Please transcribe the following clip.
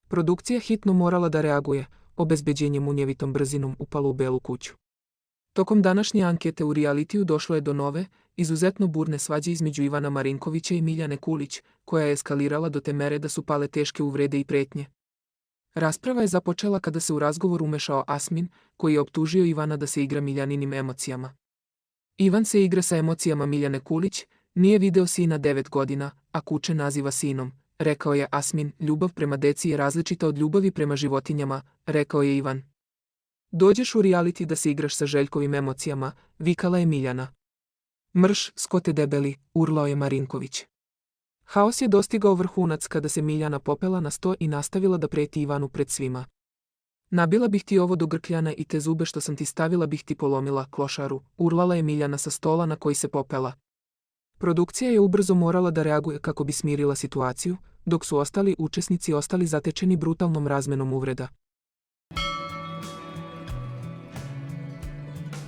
Produkcija hitno morala da reaguje, obezbeđenjem munjevitom brzinom upalo u Belu kuću. Tokom današnje ankete u realitiju došlo je do nove, izuzetno burne svađe između Ivana Marinkovića i Miljane Kulić, koja je eskalirala do te mere da su pale teške uvrede i pretnje. Rasprava je započela kada se u razgovor umešao Asmin, koji je optužio Ivana da se igra Miljaninim emocijama. Ivan se igra sa emocijama Miljane Kulić, nije video sina 9 godina, a kuće naziva sinom, rekao je Asmin. Ljubav prema deci je različita od ljubavi prema životinjama, rekao je Ivan. Dođeš u reality da se igraš sa Željkovim emocijama, vikala je Miljana. Mrš, skote debeli, urlao je Marinković. Haos je dostigao vrhunac kada se Miljana popela na sto i nastavila da preti Ivanu pred svima. Nabila bih ti ovo do grkljana i te zube što sam ti stavila bih ti polomila, klošaru, urlala je Miljana sa stola na koji se popela. Produkcija je ubrzo morala da reaguje kako bi smirila situaciju, dok su ostali učesnici ostali zatečeni brutalnom razmenom uvreda.